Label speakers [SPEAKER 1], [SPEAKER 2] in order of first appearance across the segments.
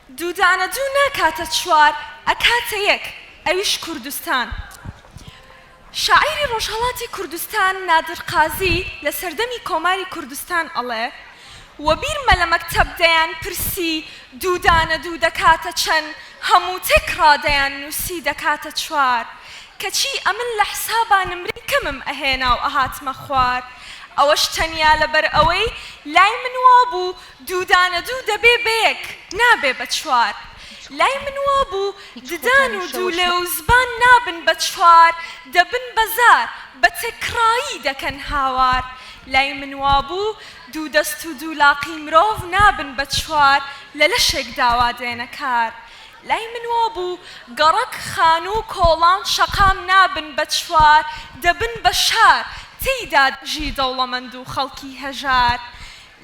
[SPEAKER 1] دوو دانە دوو ناکاتە چوار، ئەکاتە یەک، ئەویش کوردستان. شاعیری ڕۆژهەڵاتی کوردستان نادر قازی لە سەردەمی کۆماری کوردستان ئەڵێ، وەبیرمە لە مەکتەب دەیان پرسی دوو دانە دوو دەکاتە چەن، هەموو تێکڕا دەیان نووسی دەکاتە چوار. کەچی ئەمن لە حسابا نمرەی کەمم ئەهێنا و ئەهاتمە خوار. ئەوەش تەنیا لەبەر ئەوەی لای من وابوو دوو دانە دوو دەبێ بە یەک، نابێ بە چوار. لای من وابوو
[SPEAKER 2] هیچ
[SPEAKER 1] ددان
[SPEAKER 2] خۆتانیش
[SPEAKER 1] و دوو
[SPEAKER 2] شەوەش
[SPEAKER 1] لێو و زبان نابن بە چوار، دەبن بە زار، بە تێکڕایی دەکەن هاوار. لای من وابوو دوو دەست و دوو لاقی مرۆڤ نابن بە چوار، لە لەشێکدا وا دێنە کار. لای من وابوو گەڕەک، خانوو، کۆڵان، شەقام نابن بە چوار، دەبن بە شار، تێیدا دەژی دەوڵەمەند و خەڵکی هەژار.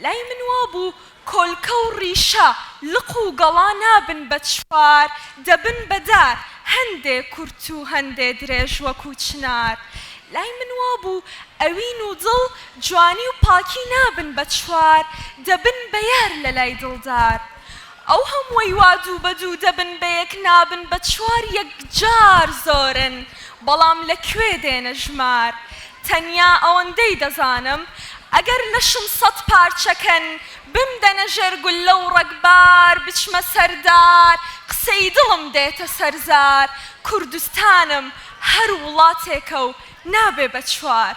[SPEAKER 1] لای من وابوو کۆلکە و ڕیشە، لق و گەڵا نابن بە چوار، دەبن بە دار، هەندێ کورت و هەندێ درێژ وەکوو چنار. لای من وابوو ئەوین و دڵ، جوانی و پاکی نابن بە چوار، دەبن بە یار لە لای دڵدار. ئەو هەمووەی وا دوو بە دوو دەبن بە یەک نابن بە چوار یەکجار زۆرن، بەڵام لە کوێ دێنە ژمار؟ تەنیا ئەوەندەی دەزانم ئەگەر لەشم سەت پارچە کەن بمدەنە ژێر گوللە و ڕەگبار بچمە سەر دار قسەی دڵم دێتە سەر زار کوردستانم هەر وڵاتێکە و نابێ بە چوار.